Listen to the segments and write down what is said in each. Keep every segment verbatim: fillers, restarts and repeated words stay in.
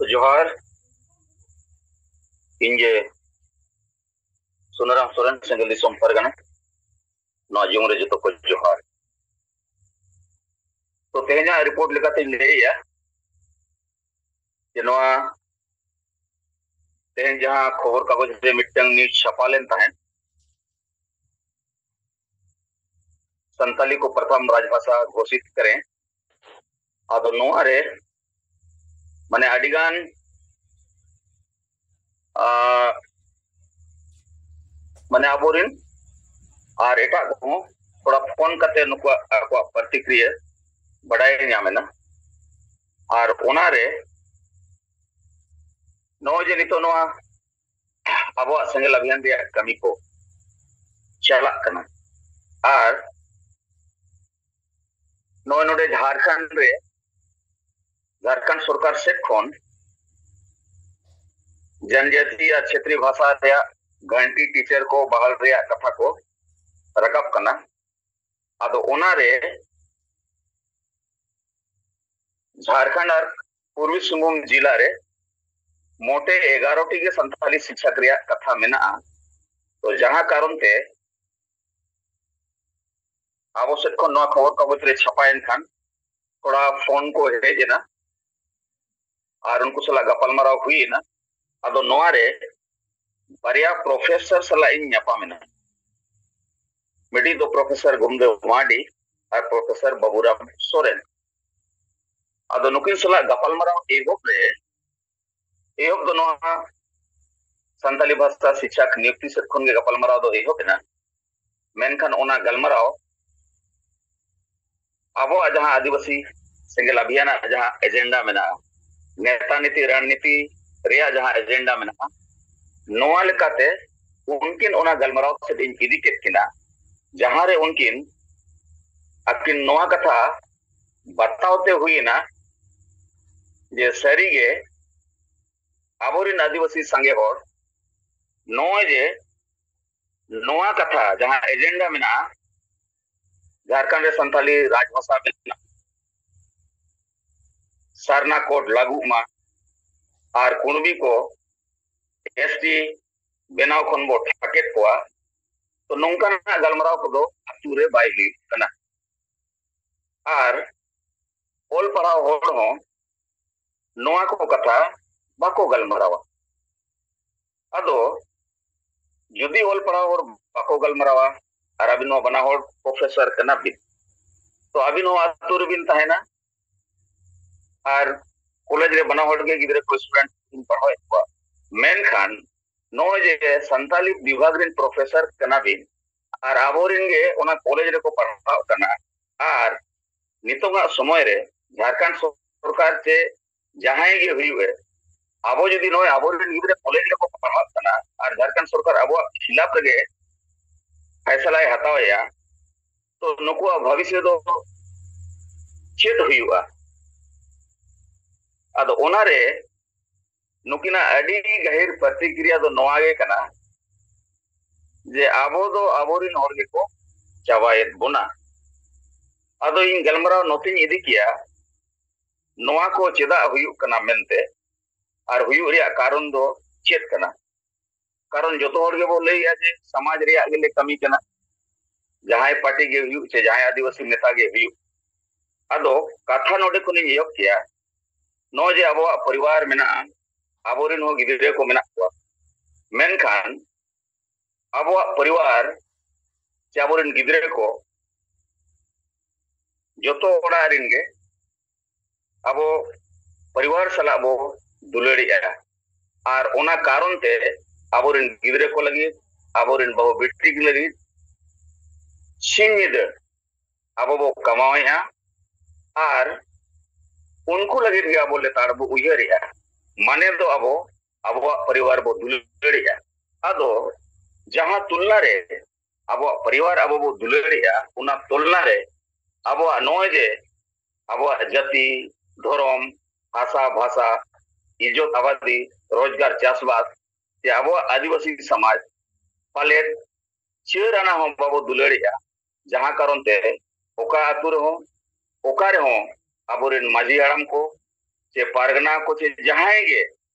ᱡᱚᱦᱟᱨ᱾ ᱤᱧ ᱜᱮ ᱥᱩᱱᱟᱨᱟᱢ ᱥᱚᱨᱮᱱ, ᱥᱮᱸᱜᱮᱞ ᱫᱤᱥᱚᱢ ᱯᱟᱨᱜᱟᱱᱟ᱾ ᱱᱚᱣᱟ ᱡᱩᱢ ᱨᱮ ᱡᱚᱛᱚ ᱠᱚ ᱡᱚᱦᱟᱨ᱾ ᱛᱚ, ᱛᱮᱦᱮᱧᱟᱜ ᱨᱤᱯᱳᱨᱴ ᱞᱮᱠᱟᱛᱮᱧ ᱞᱟᱹᱭᱮᱜᱼᱟ ᱡᱮ ᱱᱚᱣᱟ ᱛᱮᱦᱮᱧ ᱡᱟᱦᱟᱸ ᱠᱷᱚᱵᱚᱨ ᱠᱟᱜᱚᱡᱽ ᱨᱮ ᱢᱤᱫᱴᱟᱝ ᱱᱤᱭᱩᱡᱽ ᱪᱷᱟᱯᱟ ᱞᱮᱱ ᱛᱟᱦᱮᱸᱫ, ᱥᱟᱱᱛᱟᱞᱤ ᱠᱚ ᱯᱨᱚᱛᱷᱚᱢ ᱨᱟᱡᱽᱵᱷᱟᱥᱟ ᱜᱷᱳᱥᱤᱛ ᱠᱟᱨᱮ, ᱟᱫᱚ ᱱᱚᱣᱟ ᱨᱮ ᱢᱟᱱᱮ ᱟᱹᱰᱤ ᱜᱟᱱ, ᱟᱸ, ᱢᱟᱱᱮ ᱟᱵᱚᱨᱮᱱ ᱟᱨ ᱮᱴᱟᱜ ᱠᱚᱦᱚᱸ ᱛᱷᱚᱲᱟ ᱯᱷᱳᱱ ᱠᱟᱛᱮ ᱱᱩᱠᱩᱣᱟᱜ, ᱟᱠᱚᱣᱟᱜ ᱯᱨᱚᱛᱤᱠᱨᱤᱭᱟ ᱵᱟᱰᱟᱭ ᱧᱟᱢ ᱮᱱᱟ᱾ ᱟᱨ ᱚᱱᱟᱨᱮ ᱱᱚᱜᱼᱚᱭ ᱡᱮ ᱱᱤᱛᱚᱜ ᱱᱚᱣᱟ ᱟᱵᱚᱣᱟᱜ ᱥᱮᱸᱜᱮᱞ ᱚᱵᱷᱤᱭᱟᱱ ᱨᱮᱭᱟᱜ ᱠᱟᱹᱢᱤ ᱠᱚ ᱪᱟᱞᱟᱜ ᱠᱟᱱᱟ, ᱟᱨ ᱱᱚᱜᱼᱚᱭ ᱱᱚᱰᱮ ᱡᱷᱟᱲᱠᱷᱚᱸᱰ ᱨᱮ, ᱡᱷᱟᱲᱠᱷᱚᱸᱰ ᱥᱚᱨᱠᱟᱨ ᱥᱮᱫ ᱠᱷᱚᱱ ᱡᱟᱱᱡᱟᱛᱤ ᱟᱨ ᱪᱷᱮᱛᱨᱤ ᱵᱷᱟᱥᱟ ᱨᱮᱭᱟᱜ ᱜᱟᱨᱮᱱᱴᱤ ᱴᱤᱪᱟᱨ ᱠᱚ ᱵᱟᱦᱟᱞ ᱨᱮᱭᱟᱜ ᱠᱟᱛᱷᱟ ᱠᱚ ᱨᱟᱠᱟᱵ ᱠᱟᱱᱟ᱾ ᱟᱫᱚ ᱚᱱᱟᱨᱮ ᱡᱷᱟᱲᱠᱷᱚᱸᱰ ᱟᱨ ᱯᱩᱨᱵᱤ ᱥᱤᱝᱵᱷᱩᱢ ᱡᱤᱞᱟ ᱨᱮ ᱢᱚᱴᱮ ᱮᱜᱟᱨᱚ ᱴᱤ ᱜᱮ ᱥᱟᱱᱛᱟᱞᱤ ᱥᱤᱠᱷᱟ ᱨᱮᱭᱟᱜ ᱠᱟᱛᱷᱟ ᱢᱮᱱᱟᱜᱼᱟ᱾ ᱛᱚ, ᱡᱟᱦᱟᱸ ᱠᱟᱨᱚᱱ ᱛᱮ ᱟᱵᱚ ᱥᱮᱫ ᱠᱷᱚᱱ ᱱᱚᱣᱟ ᱠᱷᱚᱵᱚᱨ ᱠᱟᱜᱚᱡᱽ ᱨᱮ ᱪᱷᱟᱯᱟᱭᱮᱱ ᱠᱷᱟᱱ ᱛᱷᱚᱲᱟ ᱯᱷᱳᱱ ᱠᱚ ᱦᱮᱡ ᱮᱱᱟ, ᱟᱨ ᱩᱱᱠᱩ ᱥᱟᱞᱟᱜ ᱜᱟᱯᱟᱞᱢᱟᱨᱟᱣ ᱦᱩᱭ ᱮᱱᱟ᱾ ᱟᱫᱚ ᱱᱚᱣᱟ ᱨᱮ ᱵᱟᱨᱭᱟ ᱯᱨᱚᱯᱷᱮᱥᱚᱨ ᱥᱟᱞᱟᱜ ᱤᱧ ᱧᱟᱯᱟᱢ ᱮᱱᱟ᱾ ᱢᱤᱫᱴᱤᱡ ᱫᱚ ᱯᱨᱚᱯᱷᱮᱥᱚᱨ ᱜᱩᱢᱫᱮᱣ ᱢᱟᱨᱰᱤ ᱟᱨ ᱯᱨᱚᱯᱷᱮᱥᱚᱨ ᱵᱟᱵᱩᱨᱟᱢ ᱥᱚᱨᱮᱱ᱾ ᱟᱫᱚ ᱱᱩᱠᱤᱱ ᱥᱟᱞᱟᱜ ᱜᱟᱯᱟᱞᱢᱟᱨᱟᱣ ᱮᱦᱚᱵ ᱨᱮ, ᱮᱦᱚᱵ ᱫᱚ ᱱᱚᱣᱟ ᱥᱟᱱᱛᱟᱞᱤ ᱵᱷᱟᱥᱟ ᱥᱤᱠᱷᱟ ᱱᱤᱭᱩᱠᱛᱤ ᱥᱮᱫ ᱠᱷᱚᱱ ᱜᱮ ᱜᱟᱯᱟᱞᱢᱟᱨᱟᱣ ᱫᱚ ᱮᱦᱚᱵ ᱮᱱᱟ᱾ ᱢᱮᱱᱠᱷᱟᱱ ᱚᱱᱟ ᱜᱟᱞᱢᱟᱨᱟᱣ ᱟᱵᱚᱣᱟᱜ ᱡᱟᱦᱟᱸ ᱟᱹᱫᱤᱵᱟᱹᱥᱤ ᱥᱮᱸᱜᱮᱞ ᱚᱵᱷᱤᱭᱟᱱᱟᱜ ᱡᱟᱦᱟᱸ ᱮᱡᱮᱱᱰᱟ ᱢᱮᱱᱟᱜᱼᱟ, ᱱᱮᱛᱟ ᱱᱤᱛᱤ ᱨᱚᱱᱱᱤᱛᱤ ᱨᱮᱭᱟᱜ ᱡᱟᱦᱟᱸ ᱮᱡᱮᱱᱰᱟ ᱢᱮᱱᱟᱜᱼᱟ, ᱱᱚᱣᱟ ᱞᱮᱠᱟᱛᱮ ᱩᱱᱠᱤᱱ ᱚᱱᱟ ᱜᱟᱞᱢᱟᱨᱟᱣ ᱥᱮᱫ ᱤᱧ ᱤᱫᱤ ᱠᱮᱫ ᱠᱤᱱᱟ, ᱡᱟᱦᱟᱸ ᱨᱮ ᱩᱱᱠᱤᱱ ᱟᱹᱠᱤᱱ ᱱᱚᱣᱟ ᱠᱟᱛᱷᱟ ᱵᱟᱛᱟᱣ ᱛᱮ ᱦᱩᱭᱮᱱᱟ ᱡᱮ ᱥᱟᱹᱨᱤᱜᱮ ᱟᱵᱚᱨᱮᱱ ᱟᱹᱫᱤᱵᱟᱹᱥᱤ ᱥᱟᱸᱜᱮ ᱦᱚᱲ ᱱᱚᱜᱼᱚᱭ ᱡᱮ ᱱᱚᱣᱟ ᱠᱟᱛᱷᱟ ᱡᱟᱦᱟᱸ ᱮᱡᱮᱱᱰᱟ ᱢᱮᱱᱟᱜᱼᱟ, ᱡᱷᱟᱲᱠᱷᱚᱸᱰ ᱨᱮ ᱥᱟᱱᱛᱟᱞᱤ ᱨᱟᱡᱽᱵᱷᱟᱥᱟ ᱢᱮᱱᱟᱜᱼᱟ, ᱥᱟᱨᱱᱟ ᱠᱳᱰ ᱞᱟᱹᱜᱩᱜ ᱢᱟ, ᱟᱨ ᱠᱩᱬᱵᱤ ᱠᱚ ᱮᱥ ᱴᱤ ᱵᱮᱱᱟᱣ ᱠᱷᱚᱱ ᱵᱚ ᱴᱷᱟᱠᱮᱫ ᱠᱚᱣᱟ, ᱛᱚ ᱱᱚᱝᱠᱟᱱᱟᱜ ᱜᱟᱞᱢᱟᱨᱟᱣ ᱠᱚᱫᱚ ᱟᱹᱛᱩ ᱨᱮ ᱵᱟᱭ ᱦᱩᱭᱩᱜ ᱠᱟᱱᱟ᱾ ᱟᱨ ᱚᱞ ᱯᱟᱲᱦᱟᱣ ᱦᱚᱲ ᱦᱚᱸ ᱱᱚᱣᱟ ᱠᱚ ᱠᱟᱛᱷᱟ ᱵᱟᱠᱚ ᱜᱟᱞᱢᱟᱨᱟᱣᱟ᱾ ᱟᱫᱚ ᱡᱩᱫᱤ ᱚᱞ ᱯᱟᱲᱦᱟᱣ ᱦᱚᱲ ᱵᱟᱠᱚ ᱜᱟᱞᱢᱟᱨᱟᱣᱟ, ᱟᱨ ᱟᱹᱵᱤᱱ ᱦᱚᱸ ᱵᱟᱱᱟ ᱦᱚᱲ ᱯᱨᱚᱯᱷᱮᱥᱚᱨ ᱠᱟᱱᱟ ᱵᱤᱱ, ᱛᱚ ᱟᱹᱵᱤᱱ ᱦᱚᱸ ᱟᱹᱛᱩ ᱨᱮᱵᱤᱱ ᱛᱟᱦᱮᱱᱟ, ᱟᱨ ᱠᱚᱞᱮᱡᱽ ᱨᱮ ᱵᱟᱱᱟ ᱦᱚᱲ ᱜᱮ ᱜᱤᱫᱽᱨᱟᱹ ᱠᱚ ᱥᱴᱩᱰᱮᱱᱴ ᱵᱤᱱ ᱯᱟᱲᱦᱟᱣᱮᱫ ᱠᱚᱣᱟ, ᱢᱮᱱᱠᱷᱟᱱ ᱱᱚᱜᱼᱚᱭ ᱡᱮ ᱥᱟᱱᱛᱟᱞᱤ ᱵᱤᱵᱷᱟᱜᱽ ᱨᱮᱱ ᱯᱨᱚᱯᱷᱮᱥᱚᱨ ᱠᱟᱱᱟ ᱵᱤᱱ ᱟᱨ ᱟᱵᱚᱨᱮᱱ ᱜᱮ ᱚᱱᱟ ᱠᱚᱞᱮᱡᱽ ᱨᱮᱠᱚ ᱯᱟᱲᱦᱟᱜ ᱠᱟᱱᱟ, ᱟᱨ ᱱᱤᱛᱚᱜᱟᱜ ᱥᱚᱢᱚᱭ ᱨᱮ ᱡᱷᱟᱲᱠᱷᱚᱸᱰ ᱥᱚᱨᱠᱟᱨ ᱪᱮ ᱡᱟᱦᱟᱸᱭ ᱜᱮ ᱦᱩᱭᱩᱜ ᱮ, ᱟᱵᱚ ᱡᱩᱫᱤ ᱱᱚᱜᱼᱚᱭ ᱟᱵᱚᱨᱮᱱ ᱜᱤᱫᱽᱨᱟᱹ ᱠᱚᱞᱮᱡᱽ ᱨᱮᱠᱚ ᱯᱟᱲᱦᱟᱜ ᱠᱟᱱᱟ ᱟᱨ ᱡᱷᱟᱲᱠᱷᱚᱸᱰ ᱥᱚᱨᱠᱟᱨ ᱟᱵᱚᱣᱟᱜ ᱠᱷᱤᱞᱟᱯ ᱨᱮᱜᱮ ᱯᱷᱟᱭᱥᱟᱞᱟᱭ ᱦᱟᱛᱟᱣᱮᱜᱼᱟ, ᱛᱚ ᱱᱩᱠᱩᱣᱟᱜ ᱵᱷᱚᱵᱤᱥᱥᱚ ᱫᱚ ᱪᱮᱫ ᱦᱩᱭᱩᱜᱼᱟ? ᱟᱫᱚ ᱚᱱᱟᱨᱮ ᱱᱩᱠᱤᱱᱟᱜ ᱟᱹᱰᱤ ᱜᱟᱹᱦᱤᱨ ᱯᱨᱚᱛᱤᱠᱨᱤᱭᱟ ᱫᱚ ᱱᱚᱣᱟ ᱜᱮ ᱠᱟᱱᱟ ᱡᱮ ᱟᱵᱚ ᱫᱚ ᱟᱵᱚᱨᱮᱱ ᱦᱚᱲ ᱜᱮᱠᱚ ᱪᱟᱵᱟᱭᱮᱫ ᱵᱚᱱᱟ᱾ ᱟᱫᱚ ᱤᱧ ᱜᱟᱞᱢᱟᱨᱟᱣ ᱱᱚᱛᱮᱧ ᱤᱫᱤ ᱠᱮᱭᱟ, ᱱᱚᱣᱟ ᱠᱚ ᱪᱮᱫᱟᱜ ᱦᱩᱭᱩᱜ ᱠᱟᱱᱟ ᱢᱮᱱᱛᱮ, ᱟᱨ ᱦᱩᱭᱩᱜ ᱨᱮᱭᱟᱜ ᱠᱟᱨᱚᱱ ᱫᱚ ᱪᱮᱫ ᱠᱟᱱᱟ? ᱠᱟᱨᱚᱱ ᱡᱚᱛᱚ ᱦᱚᱲ ᱜᱮᱵᱚ ᱞᱟᱹᱭᱮᱜᱼᱟ ᱡᱮ ᱥᱚᱢᱟᱡᱽ ᱨᱮᱭᱟᱜ ᱜᱮᱞᱮ ᱠᱟᱹᱢᱤ ᱠᱟᱱᱟ, ᱡᱟᱦᱟᱸᱭ ᱯᱟᱨᱴᱤ ᱜᱮ ᱦᱩᱭᱩᱜ ᱪᱮ ᱡᱟᱦᱟᱸᱭ ᱟᱹᱫᱤᱵᱟᱹᱥᱤ ᱱᱮᱛᱟ ᱜᱮ ᱦᱩᱭᱩᱜ᱾ ᱟᱫᱚ ᱠᱟᱛᱷᱟ ᱱᱚᱰᱮ ᱠᱷᱚᱱᱤᱧ ᱮᱦᱚᱵ ᱠᱮᱭᱟ, ᱱᱚᱜᱼᱚᱭ ᱡᱮ ᱟᱵᱚᱣᱟᱜ ᱯᱚᱨᱤᱵᱟᱨ ᱢᱮᱱᱟᱜᱼᱟ, ᱟᱵᱚᱨᱮᱱ ᱦᱚᱸ ᱜᱤᱫᱽᱨᱟᱹ ᱠᱚ ᱢᱮᱱᱟᱜ ᱠᱚᱣᱟ, ᱢᱮᱱᱠᱷᱟᱱ ᱟᱵᱚᱣᱟᱜ ᱯᱚᱨᱤᱵᱟᱨ ᱪᱮ ᱟᱵᱚᱨᱮᱱ ᱜᱤᱫᱽᱨᱟᱹ ᱠᱚ ᱡᱚᱛᱚ ᱚᱲᱟᱜ ᱨᱮᱱ ᱜᱮ ᱟᱵᱚ ᱯᱚᱨᱤᱵᱟᱨ ᱥᱟᱞᱟᱜ ᱵᱚ ᱫᱩᱞᱟᱹᱲᱮᱜᱼᱟ, ᱟᱨ ᱚᱱᱟ ᱠᱟᱨᱚᱱ ᱛᱮ ᱟᱵᱚᱨᱮᱱ ᱜᱤᱫᱽᱨᱟᱹ ᱠᱚ ᱞᱟᱹᱜᱤᱫ, ᱟᱵᱚᱨᱮᱱ ᱵᱟᱹᱦᱩ ᱵᱤᱴᱤ ᱞᱟᱹᱜᱤᱫ ᱥᱤᱧ ᱧᱤᱫᱟᱹ ᱟᱵᱚ ᱵᱚ ᱠᱟᱢᱟᱣᱮᱜᱼᱟ, ᱟᱨ ᱩᱱᱠᱩ ᱞᱟᱹᱜᱤᱫ ᱜᱮ ᱟᱵᱚ ᱞᱮᱛᱟᱲ ᱵᱚ ᱩᱭᱦᱟᱹᱨᱮᱜᱼᱟ᱾ ᱢᱟᱱᱮ ᱫᱚ ᱟᱵᱚ ᱟᱵᱚᱣᱟᱜ ᱯᱚᱨᱤᱵᱟᱨ ᱵᱚ ᱫᱩᱞᱟᱹᱲᱮᱜᱼᱟ᱾ ᱟᱫᱚ ᱡᱟᱦᱟᱸ ᱛᱩᱞᱱᱟ ᱨᱮ ᱟᱵᱚᱣᱟᱜ ᱯᱚᱨᱤᱵᱟᱨ ᱟᱵᱚ ᱵᱚ ᱫᱩᱞᱟᱹᱲᱮᱜᱼᱟ, ᱚᱱᱟ ᱛᱩᱞᱱᱟ ᱨᱮ ᱟᱵᱚᱣᱟᱜ ᱱᱚᱜᱼᱚᱭ ᱡᱮ ᱟᱵᱚᱣᱟᱜ ᱡᱟᱹᱛᱤ, ᱫᱷᱚᱨᱚᱢ, ᱵᱷᱟᱥᱟ, ᱵᱷᱟᱥᱟ, ᱤᱡᱽᱡᱚᱛ ᱟᱵᱟᱫᱤ, ᱨᱳᱡᱽᱜᱟᱨ, ᱪᱟᱥᱵᱟᱥ, ᱡᱮ ᱟᱵᱚᱣᱟᱜ ᱟᱹᱫᱤᱵᱟᱹᱥᱤ ᱥᱚᱢᱟᱡᱽ ᱯᱟᱞᱮᱫ ᱪᱟᱹᱨ ᱟᱱᱟ ᱦᱚᱸ ᱵᱟᱵᱚ ᱫᱩᱞᱟᱹᱲᱮᱜᱼᱟ, ᱡᱟᱦᱟᱸ ᱠᱟᱨᱚᱱ ᱛᱮ ᱚᱠᱟ ᱟᱹᱛᱩ ᱨᱮᱦᱚᱸ, ᱚᱠᱟ ᱨᱮᱦᱚᱸ ᱟᱵᱚᱨᱮᱱ ᱢᱟᱹᱡᱷᱤ ᱦᱟᱲᱟᱢ ᱠᱚ ᱪᱮ ᱯᱟᱨᱜᱟᱱᱟ ᱠᱚ ᱪᱮ ᱡᱟᱦᱟᱸᱭ ᱜᱮ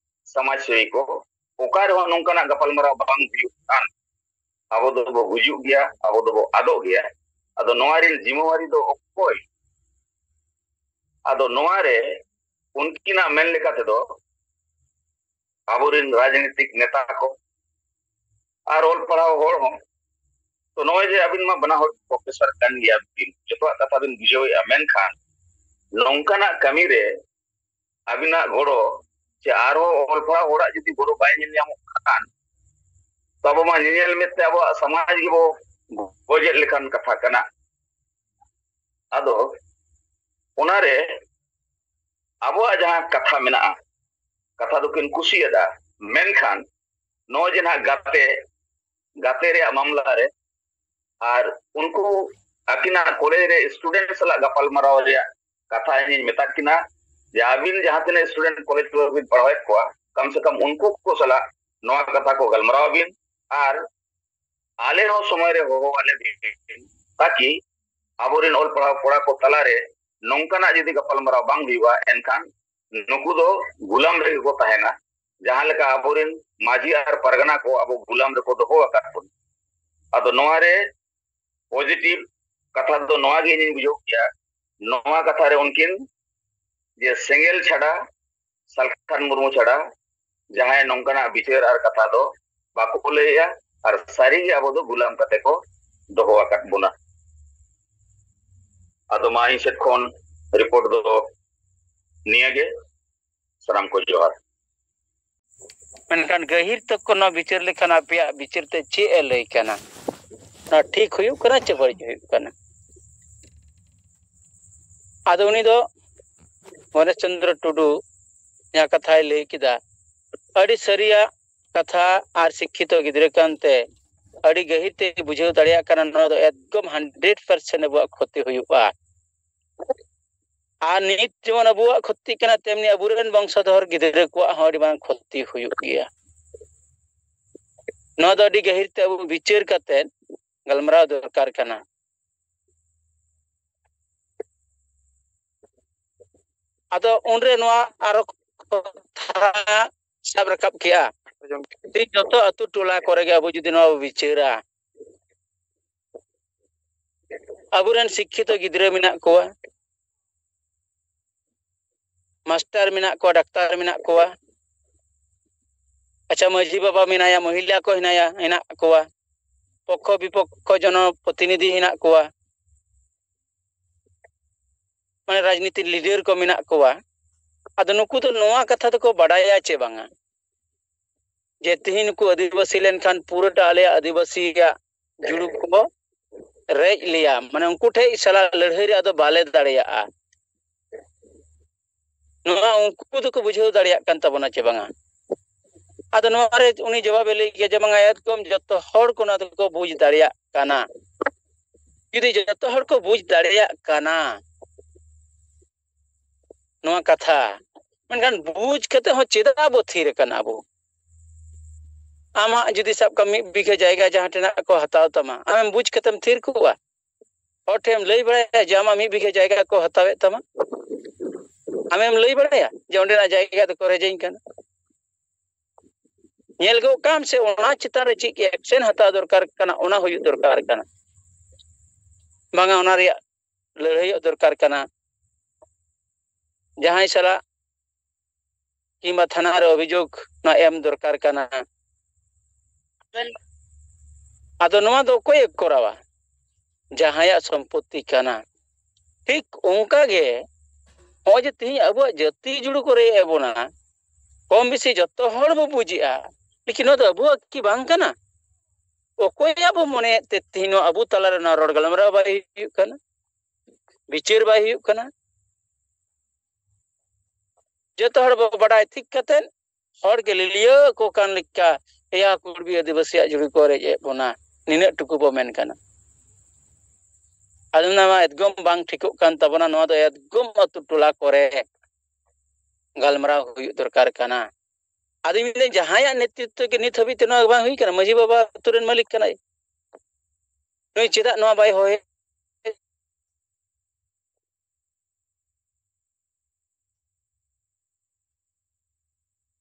ᱥᱚᱢᱟᱡᱽ ᱥᱮᱵᱤ ᱠᱚ, ᱚᱠᱟ ᱨᱮᱦᱚᱸ ᱱᱚᱝᱠᱟᱱᱟᱜ ᱜᱟᱯᱟᱞᱢᱟᱨᱟᱣ ᱵᱟᱝ ᱦᱩᱭᱩᱜ ᱠᱟᱱ, ᱟᱵᱚ ᱫᱚᱵᱚ ᱜᱩᱡᱩᱜ ᱜᱮᱭᱟ, ᱟᱵᱚ ᱫᱚᱵᱚ ᱟᱫᱚᱜ ᱜᱮᱭᱟ᱾ ᱟᱫᱚ ᱱᱚᱣᱟ ᱨᱮᱱ ᱡᱤᱢᱟᱹᱣᱟᱨᱤ ᱫᱚ ᱚᱠᱚᱭ? ᱟᱫᱚ ᱱᱚᱣᱟ ᱨᱮ ᱩᱱᱠᱤᱱᱟᱜ ᱢᱮᱱ ᱞᱮᱠᱟ ᱛᱮᱫᱚ ᱟᱵᱚᱨᱮᱱ ᱨᱟᱡᱽᱱᱤᱛᱤᱠ ᱱᱮᱛᱟ ᱠᱚ ᱟᱨ ᱚᱞ ᱯᱟᱲᱦᱟᱣ ᱦᱚᱲ ᱦᱚᱸ᱾ ᱛᱚ ᱱᱚᱜᱼᱚᱭ ᱡᱮ ᱟᱹᱵᱤᱱ ᱢᱟ ᱵᱟᱱᱟ ᱦᱚᱲ ᱯᱨᱚᱯᱷᱮᱥᱚᱨ ᱠᱟᱱ ᱜᱮᱭᱟ ᱵᱤᱱ, ᱡᱚᱛᱚᱣᱟᱜ ᱠᱟᱛᱷᱟ ᱵᱤᱱ ᱵᱩᱡᱷᱟᱹᱣᱮᱫᱼᱟ, ᱢᱮᱱᱠᱷᱟᱱ ᱱᱚᱝᱠᱟᱱᱟᱜ ᱠᱟᱹᱢᱤ ᱨᱮ ᱟᱹᱵᱤᱱᱟᱜ ᱜᱚᱲᱚ ᱪᱮ ᱟᱨᱦᱚᱸ ᱚᱞ ᱯᱟᱲᱦᱟᱣ ᱦᱚᱲᱟᱜ ᱡᱩᱫᱤ ᱜᱚᱲᱚ ᱵᱟᱭ ᱧᱮᱞ ᱧᱟᱢᱚᱜ ᱠᱷᱟᱱ, ᱛᱚ ᱟᱵᱚ ᱢᱟ ᱧᱮᱧᱮᱞ ᱢᱮᱫ ᱛᱮ ᱟᱵᱚᱣᱟᱜ ᱥᱚᱢᱟᱡᱽ ᱜᱮᱵᱚ ᱜᱚᱡᱮᱫ ᱞᱮᱠᱟᱱ ᱠᱟᱛᱷᱟ ᱠᱟᱱᱟ᱾ ᱟᱫᱚ ᱚᱱᱟᱨᱮ ᱟᱵᱚᱣᱟᱜ ᱡᱟᱦᱟᱸ ᱠᱟᱛᱷᱟ ᱢᱮᱱᱟᱜᱼᱟ, ᱠᱟᱛᱷᱟ ᱫᱚᱠᱤᱱ ᱠᱩᱥᱤᱭᱟᱫᱟ, ᱢᱮᱱᱠᱷᱟᱱ ᱱᱚᱜᱼᱚᱭ ᱡᱮ ᱱᱟᱦᱟᱜ ᱜᱟᱛᱮ, ᱜᱟᱛᱮ ᱨᱮᱭᱟᱜ ᱢᱟᱢᱞᱟ ᱨᱮ ᱟᱨ ᱩᱱᱠᱩ ᱟᱹᱠᱤᱱᱟᱜ ᱠᱚᱞᱮᱡᱽ ᱨᱮ ᱥᱴᱩᱰᱮᱱᱴ ᱥᱟᱞᱟᱜ ᱜᱟᱯᱟᱞ ᱢᱟᱨᱟᱣ ᱨᱮᱭᱟᱜ ᱠᱟᱛᱷᱟ ᱤᱧᱤᱧ ᱢᱮᱛᱟᱫ ᱠᱤᱱᱟ ᱡᱮ ᱟᱹᱵᱤᱱ ᱡᱟᱦᱟᱸ ᱛᱤᱱᱟᱹᱜ ᱥᱴᱩᱰᱮᱱᱴ ᱠᱚᱞᱮᱡᱽ ᱠᱚᱨᱮ ᱵᱤᱱ ᱯᱟᱲᱦᱟᱣᱮᱫ ᱠᱚᱣᱟ, ᱠᱟᱢ ᱥᱮ ᱠᱟᱢ ᱩᱱᱠᱩ ᱠᱚ ᱥᱟᱞᱟᱜ ᱱᱚᱣᱟ ᱠᱟᱛᱷᱟ ᱠᱚ ᱜᱟᱞᱢᱟᱨᱟᱣ ᱵᱤᱱ ᱟᱨ ᱟᱞᱮ ᱦᱚᱸ ᱥᱚᱢᱚᱭ ᱨᱮ ᱦᱚᱦᱚ ᱟᱞᱮ ᱵᱤᱱ, ᱛᱟᱠᱤ ᱟᱵᱚᱨᱮᱱ ᱚᱞ ᱯᱟᱲᱦᱟᱣ ᱠᱚᱲᱟ ᱠᱚ ᱛᱟᱞᱟᱨᱮ ᱱᱚᱝᱠᱟᱱᱟᱜ ᱡᱩᱫᱤ ᱜᱟᱯᱟᱞᱢᱟᱨᱟᱣ ᱵᱟᱝ ᱦᱩᱭᱩᱜᱼᱟ, ᱮᱱᱠᱷᱟᱱ ᱱᱩᱠᱩ ᱫᱚ ᱜᱩᱞᱟᱢ ᱨᱮᱜᱮ ᱠᱚ ᱛᱟᱦᱮᱱᱟ, ᱡᱟᱦᱟᱸ ᱞᱮᱠᱟ ᱟᱵᱚᱨᱮᱱ ᱢᱟᱹᱡᱷᱤ ᱟᱨ ᱯᱟᱨᱜᱟᱱᱟ ᱠᱚ ᱟᱵᱚ ᱜᱩᱞᱟᱢ ᱨᱮᱠᱚ ᱫᱚᱦᱚ ᱟᱠᱟᱫ ᱵᱚᱱᱟ᱾ ᱟᱫᱚ ᱱᱚᱣᱟ ᱨᱮ ᱯᱚᱡᱤᱴᱤᱵᱷ ᱠᱟᱛᱷᱟ ᱫᱚ ᱱᱚᱣᱟ ᱜᱮ ᱤᱧᱤᱧ ᱵᱩᱡᱷᱟᱹᱣ ᱠᱮᱭᱟ, ᱱᱚᱣᱟ ᱠᱟᱛᱷᱟ ᱨᱮ ᱩᱱᱠᱤᱱ ᱡᱮ ᱥᱮᱸᱜᱮᱞ ᱪᱷᱟᱰᱟ, ᱥᱟᱞᱠᱷᱟᱱ ᱢᱩᱨᱢᱩ ᱪᱷᱟᱰᱟ ᱡᱟᱦᱟᱸᱭ ᱱᱚᱝᱠᱟᱱᱟᱜ ᱵᱤᱪᱟᱹᱨ ᱟᱨ ᱠᱟᱛᱷᱟ ᱫᱚ ᱵᱟᱠᱚ ᱞᱟᱹᱭᱮᱜᱼᱟ, ᱟᱨ ᱥᱟᱹᱨᱤᱜᱮ ᱟᱵᱚ ᱫᱚ ᱜᱩᱞᱟᱢ ᱠᱟᱛᱮ ᱠᱚ ᱫᱚᱦᱚ ᱟᱠᱟᱫ ᱵᱚᱱᱟ᱾ ᱟᱫᱚ ᱢᱟ ᱤᱧ ᱥᱮᱫ ᱠᱷᱚᱱ ᱨᱤᱯᱳᱨᱴ ᱫᱚ ᱱᱤᱭᱟᱹᱜᱮ᱾ ᱥᱟᱱᱟᱢ ᱠᱚ ᱡᱚᱦᱟᱨ᱾ ᱢᱮᱱᱠᱷᱟᱱ ᱜᱟᱹᱦᱤᱨ ᱛᱚᱠᱠᱚ ᱱᱚᱣᱟ ᱵᱤᱪᱟᱹᱨ ᱞᱮᱠᱷᱟᱱ ᱟᱯᱮᱭᱟᱜ ᱵᱤᱪᱟᱹᱨ ᱛᱮ ᱪᱮᱫ ᱮ ᱞᱟᱹᱭ ᱠᱟᱱᱟ? ᱱᱚᱣᱟ ᱴᱷᱤᱠ ᱦᱩᱭᱩᱜ ᱠᱟᱱᱟ ᱪᱮ ᱵᱟᱹᱲᱤᱡ ᱦᱩᱭᱩᱜ ᱠᱟᱱᱟ? ᱟᱫᱚ ᱩᱱᱤ ᱫᱚ ᱜᱚᱱᱮᱥ ᱪᱚᱱᱫᱨᱚ ᱴᱩᱰᱩ ᱡᱟᱦᱟᱸ ᱠᱟᱛᱷᱟᱭ ᱞᱟᱹᱭ ᱠᱮᱫᱟ, ᱟᱹᱰᱤ ᱥᱟᱹᱨᱤᱭᱟᱜ ᱠᱟᱛᱷᱟ ᱟᱨ ᱥᱤᱠᱠᱷᱤᱛᱚ ᱜᱤᱫᱽᱨᱟᱹ ᱠᱟᱱᱛᱮ ᱟᱹᱰᱤ ᱜᱟᱹᱦᱤᱨ ᱛᱮ ᱵᱩᱡᱷᱟᱹᱣ ᱫᱟᱲᱮᱭᱟᱜ ᱠᱟᱱᱟ, ᱱᱚᱣᱟ ᱫᱚ ᱮᱠᱫᱚᱢ ᱦᱟᱱᱰᱨᱮᱰ ᱯᱟᱨᱥᱮᱱᱴ ᱟᱵᱚᱣᱟᱜ ᱠᱷᱚᱛᱤ ᱦᱩᱭᱩᱜᱼᱟ᱾ ᱟᱨ ᱱᱤᱛ ᱡᱮᱢᱚᱱ ᱟᱵᱚᱣᱟᱜ ᱠᱷᱚᱛᱤᱜ ᱠᱟᱱᱟ, ᱛᱮᱢᱱᱤ ᱟᱵᱚᱨᱮᱱ ᱵᱚᱝᱥᱚᱫᱷᱚᱨ ᱜᱤᱫᱽᱨᱟᱹ ᱠᱚᱣᱟᱜ ᱦᱚᱸ ᱟᱹᱰᱤ ᱢᱟᱨᱟᱝ ᱠᱷᱚᱛᱤ ᱦᱩᱭᱩᱜ ᱜᱮᱭᱟ᱾ ᱱᱚᱣᱟ ᱫᱚ ᱟᱹᱰᱤ ᱜᱟᱹᱦᱤᱨ ᱛᱮ ᱟᱵᱚ ᱵᱤᱪᱟᱹᱨ ᱠᱟᱛᱮ ᱜᱟᱞᱢᱟᱨᱟᱣ ᱫᱚᱨᱠᱟᱨ ᱠᱟᱱᱟ᱾ ᱟᱫᱚ ᱩᱱᱨᱮ ᱱᱚᱣᱟ ᱟᱨᱚ ᱠᱟᱛᱷᱟ ᱥᱟᱵ ᱨᱟᱠᱟᱵ ᱠᱮᱜᱼᱟ᱾ ᱛᱮᱦᱮᱧ ᱡᱚᱛᱚ ᱟᱹᱛᱩ ᱴᱚᱞᱟ ᱠᱚᱨᱮ ᱜᱮ ᱟᱵᱚ ᱡᱩᱫᱤ ᱱᱚᱣᱟ ᱵᱚ ᱵᱤᱪᱟᱹᱨᱟ, ᱟᱵᱚᱨᱮᱱ ᱥᱤᱠᱠᱷᱤᱛᱚ ᱜᱤᱫᱽᱨᱟᱹ ᱢᱮᱱᱟᱜ ᱠᱚᱣᱟ, ᱢᱟᱥᱴᱟᱨ ᱢᱮᱱᱟᱜ ᱠᱚᱣᱟ, ᱰᱟᱠᱛᱟᱨ ᱢᱮᱱᱟᱜ ᱠᱚᱣᱟ, ᱟᱪᱪᱷᱟ, ᱢᱟᱹᱡᱷᱤ ᱵᱟᱵᱟ ᱢᱮᱱᱟᱭᱟ, ᱢᱚᱦᱤᱞᱟ ᱠᱚ ᱦᱮᱱᱟᱭᱟ, ᱦᱮᱱᱟᱜ ᱠᱚᱣᱟ, ᱯᱚᱠᱠᱷᱚ ᱵᱤᱯᱚᱠᱠᱷᱚ ᱡᱚᱱᱚ ᱯᱨᱚᱛᱤᱱᱤᱫᱷᱤ ᱦᱮᱱᱟᱜ ᱠᱚᱣᱟ, ᱢᱟᱱᱮ ᱨᱟᱡᱽᱱᱤᱛᱤ ᱞᱤᱰᱟᱨ ᱠᱚ ᱢᱮᱱᱟᱜ ᱠᱚᱣᱟ᱾ ᱟᱫᱚ ᱱᱩᱠᱩ ᱫᱚ ᱱᱚᱣᱟ ᱠᱟᱛᱷᱟ ᱫᱚᱠᱚ ᱵᱟᱰᱟᱭᱟ ᱪᱮ ᱵᱟᱝᱟ, ᱡᱮ ᱛᱤᱦᱤᱧ ᱱᱩᱠᱩ ᱟᱹᱫᱤᱵᱟᱹᱥᱤ ᱞᱮᱱᱠᱷᱟᱱ ᱯᱩᱨᱟᱹᱴᱟ ᱟᱞᱮᱭᱟᱜ ᱟᱹᱫᱤᱵᱟᱹᱥᱤᱭᱟᱜ ᱡᱩᱲᱩ ᱠᱚ ᱨᱮᱡ ᱞᱮᱭᱟ, ᱢᱟᱱᱮ ᱩᱱᱠᱩ ᱴᱷᱮᱡ ᱥᱟᱞᱟᱜ ᱞᱟᱹᱲᱦᱟᱹᱭ ᱨᱮ ᱟᱫᱚ ᱵᱟᱞᱮ ᱫᱟᱲᱮᱭᱟᱜᱼᱟ᱾ ᱱᱚᱣᱟ ᱩᱱᱠᱩ ᱫᱚᱠᱚ ᱵᱩᱡᱷᱟᱹᱣ ᱫᱟᱲᱮᱭᱟᱜ ᱠᱟᱱ ᱛᱟᱵᱚᱱᱟ ᱪᱮ ᱵᱟᱝᱟ? ᱟᱫᱚ ᱱᱚᱣᱟ ᱨᱮ ᱩᱱᱤ ᱡᱚᱵᱟᱵᱮ ᱞᱟᱹᱭ ᱜᱮᱭᱟ ᱡᱮ, "ᱵᱟᱝᱟ, ᱮᱠᱫᱚᱢ ᱡᱚᱛᱚ ᱦᱚᱲ ᱠᱚ ᱱᱚᱣᱟ ᱫᱚᱠᱚ ᱵᱩᱡᱽ ᱫᱟᱲᱮᱭᱟᱜ ᱠᱟᱱᱟ᱾" ᱡᱩᱫᱤ ᱡᱚᱛᱚ ᱦᱚᱲ ᱠᱚ ᱵᱩᱡᱽ ᱫᱟᱲᱮᱭᱟᱜ ᱠᱟᱱᱟ ᱱᱚᱣᱟ ᱠᱟᱛᱷᱟ, ᱢᱮᱱᱠᱷᱟᱱ ᱵᱩᱡᱽ ᱠᱟᱛᱮ ᱦᱚᱸ ᱪᱮᱫᱟᱜ ᱵᱚ ᱛᱷᱤᱨ ᱟᱠᱟᱱᱟ ᱟᱵᱚ? ᱟᱢᱟᱜ ᱡᱩᱫᱤ ᱥᱟᱵ ᱠᱟᱜ ᱢᱮ ᱢᱤᱫ ᱵᱤᱜᱷᱟᱹ ᱡᱟᱭᱜᱟ ᱡᱟᱦᱟᱸ ᱴᱷᱮᱱᱟᱜ ᱠᱚ ᱦᱟᱛᱟᱣ ᱛᱟᱢᱟ, ᱟᱢᱮᱢ ᱵᱩᱡᱽ ᱠᱟᱛᱮᱢ ᱛᱷᱤᱨ ᱠᱚᱜᱼᱟ? ᱦᱚᱲ ᱴᱷᱮᱱ ᱮᱢ ᱞᱟᱹᱭ ᱵᱟᱲᱟᱭᱟ ᱡᱮ ᱟᱢᱟᱜ ᱢᱤᱫ ᱵᱤᱜᱷᱟᱹ ᱡᱟᱭᱜᱟ ᱠᱚ ᱦᱟᱛᱟᱣᱮᱫ ᱛᱟᱢᱟ? ᱟᱢᱮᱢ ᱞᱟᱹᱭ ᱵᱟᱲᱟᱭᱟ ᱡᱮ ᱚᱸᱰᱮᱱᱟᱜ ᱡᱟᱭᱜᱟ ᱫᱚᱠᱚ ᱨᱮᱡᱮᱧ ᱠᱟᱱᱟ? ᱧᱮᱞ ᱜᱚᱜ ᱠᱟᱢ ᱥᱮ ᱚᱱᱟ ᱪᱮᱛᱟᱱ ᱨᱮ ᱪᱮᱫ ᱮᱠᱥᱮᱱ ᱦᱟᱛᱟᱣ ᱫᱚᱨᱠᱟᱨ ᱠᱟᱱᱟ, ᱚᱱᱟ ᱦᱩᱭᱩᱜ ᱫᱚᱨᱠᱟᱨ ᱠᱟᱱᱟ᱾ ᱵᱟᱝᱟ, ᱚᱱᱟ ᱨᱮᱭᱟᱜ ᱞᱟᱹᱲᱦᱟᱹᱭᱚᱜ ᱫᱚᱨᱠᱟᱨ ᱠᱟᱱᱟ᱾ ᱡᱟᱦᱟᱸᱭ ᱥᱟᱞᱟᱜ ᱠᱤᱝᱵᱟ ᱛᱷᱟᱱᱟ ᱨᱮ ᱚᱵᱷᱤᱡᱳᱜᱽ ᱚᱱᱟ ᱮᱢ ᱫᱚᱨᱠᱟᱨ ᱠᱟᱱᱟ᱾ ᱟᱫᱚ ᱱᱚᱣᱟ ᱫᱚ ᱚᱠᱚᱭᱮ ᱠᱚᱨᱟᱣᱟ? ᱡᱟᱦᱟᱸᱭᱟᱜ ᱥᱚᱢᱯᱚᱛᱛᱤ ᱠᱟᱱᱟ᱾ ᱴᱷᱤᱠ ᱚᱱᱠᱟ ᱜᱮ ᱱᱚᱜᱼᱚᱭ ᱡᱮ ᱛᱮᱦᱮᱧ ᱟᱵᱚᱣᱟᱜ ᱡᱟᱹᱛᱤ ᱡᱩᱲᱩ ᱠᱚ ᱨᱮᱡ ᱮᱫ ᱵᱚᱱᱟ, ᱠᱚᱢ ᱵᱮᱥᱤ ᱡᱚᱛᱚ ᱦᱚᱲ ᱵᱚ ᱵᱩᱡᱮᱜᱼᱟ, ᱞᱮᱠᱤᱱ ᱱᱚᱣᱟ ᱫᱚ ᱟᱵᱚᱣᱟᱜ ᱠᱤ ᱵᱟᱝ ᱠᱟᱱᱟ? ᱚᱠᱚᱭᱟᱜ ᱵᱚ ᱢᱚᱱᱮᱭᱮᱫ ᱛᱮ ᱛᱮᱦᱮᱧ ᱱᱚᱣᱟ ᱟᱵᱚ ᱛᱟᱞᱟᱨᱮ ᱱᱚᱣᱟ ᱨᱚᱲ ᱜᱟᱞᱢᱟᱨᱟᱣ ᱵᱟᱭ ᱦᱩᱭᱩᱜ ᱠᱟᱱᱟ, ᱵᱤᱪᱟᱹᱨ ᱵᱟᱭ ᱦᱩᱭᱩᱜ ᱠᱟᱱᱟ? ᱡᱚᱛᱚ ᱦᱚᱲ ᱵᱚ ᱵᱟᱰᱟᱭ ᱴᱷᱤᱠ ᱠᱟᱛᱮᱫ ᱦᱚᱲ ᱜᱮ ᱞᱤᱞᱤᱭᱟᱹ ᱠᱚ ᱠᱟᱱ ᱞᱮᱠᱟ, ᱮᱭᱟ ᱠᱩᱲᱵᱤ ᱟᱹᱫᱤᱵᱟᱹᱥᱤᱭᱟᱜ ᱡᱩᱲᱩ ᱠᱚ ᱨᱮᱡ ᱮᱫ ᱵᱚᱱᱟ, ᱱᱤᱱᱟᱹᱜ ᱴᱩᱠᱩ ᱵᱚ ᱢᱮᱱ ᱠᱟᱱᱟ᱾ ᱟᱫᱚ ᱱᱚᱣᱟ ᱢᱟ ᱮᱠᱫᱚᱢ ᱵᱟᱝ ᱴᱷᱤᱠᱚᱜ ᱠᱟᱱ ᱛᱟᱵᱚᱱᱟ, ᱱᱚᱣᱟ ᱫᱚ ᱮᱠᱫᱚᱢ ᱟᱹᱛᱩ ᱴᱚᱞᱟ ᱠᱚᱨᱮ ᱜᱟᱞᱢᱟᱨᱟᱣ ᱦᱩᱭᱩᱜ ᱫᱚᱨᱠᱟᱨ ᱠᱟᱱᱟ᱾ ᱟᱫᱚᱧ ᱢᱮᱱᱫᱟᱹᱧ, ᱡᱟᱦᱟᱸᱭᱟᱜ ᱱᱮᱛᱨᱤᱛᱵ ᱜᱮ ᱱᱤᱛ ᱦᱟᱹᱵᱤᱡ ᱛᱮ ᱱᱚᱣᱟ ᱵᱟᱝ ᱦᱩᱭ ᱠᱟᱱᱟ, ᱢᱟᱹᱡᱷᱤ ᱵᱟᱵᱟ ᱟᱹᱛᱩ ᱨᱮᱱ ᱢᱟᱹᱞᱤᱠ ᱠᱟᱱᱟᱭ, ᱱᱩᱭ ᱪᱮᱫᱟᱜ ᱱᱚᱣᱟ ᱵᱟᱭ ᱦᱚᱦᱚᱭ?